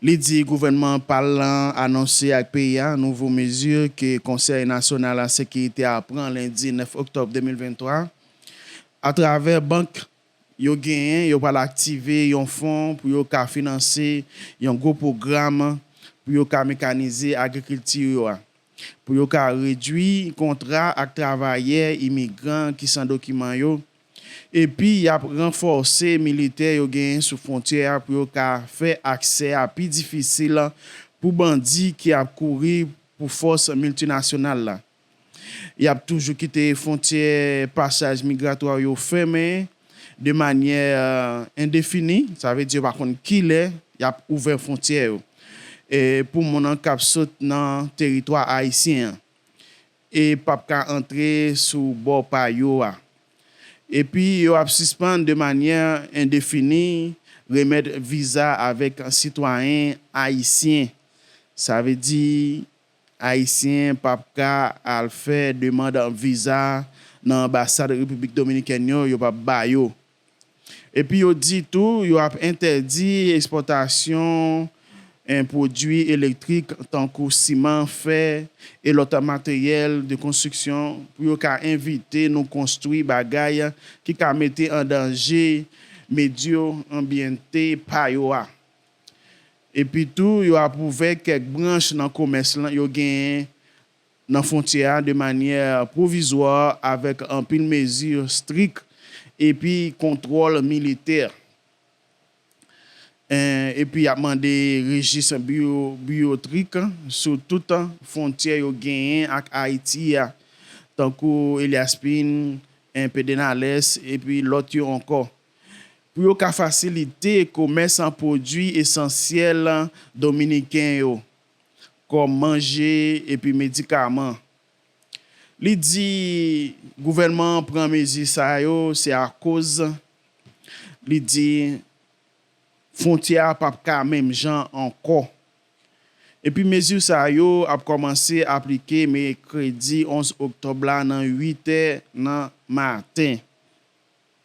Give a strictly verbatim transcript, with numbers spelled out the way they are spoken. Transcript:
Li di gouvènman pa l lan anonse ak peyi a nouvo mezi ke Konsèy Nasyonal a Sekirite a pran lendi nèf oktòb de mil venntwa atravè bank yo genyen, yo pral aktive yon fon pou yo ka finanse yon gwo pwogram pou yo ka mekanize agrikilti yo a, pou yo ka redui kontra ak travayè imigran ki san dokiman yo, epi y ap ranfòse militè yo genyen sou fwontyè a pou yo ka fè aksè a pi difisil pou bandi ki ap kouri pou fòs miltinasyonal la. Y ap toujou kite fwontyè pasaj migratwa yo fèmen de manyè endefini, sa vle di yo pa konn kilè y ap ouvè fwontyè yo e pou moun k ap sot nan teritwa ayisyen an e p ap ka antre sou bò pa yo a. Epi yo ap sispann de manyè endefini remèt viza avèk sitwayen ayisyen. Sa vle di ayisyen p ap ka al fè demann viza nan anbasad Repiblik Dominikèn yo, yo p ap ba yo. Epi yo di tou yo ap entèdi ekspòtasyon pwodui elektrik tankou siman, fè e lòt materyèl de konstriksyon pou yo ka evite nou konstwi bagay ki ka mete an danje medyo anbyante pa yo a. Epi tou yo ap ouvè kèk branch nan komès yo genyen nan fwontyè a de manyè pwovizwa avèk anpil mezi strik epi kontwòl militè. Epi y ap mande rejis biyotrik sou tout fwontyè yo genyen ak Ayiti a, tankou Elias Pin, Pedernales epi lòt yo ankò, pou yo ka fasilite komès an pwodui esansyèl dominiken yo, kòm manje epi medikaman. Li di gouvènman an pran mezi sa yo se akoz li di fwontyè a p ap ka menm jan ankò. Epi mezi sa yo ap kòmanse aplike mèkredi onz oktòb la nan uit è nan maten.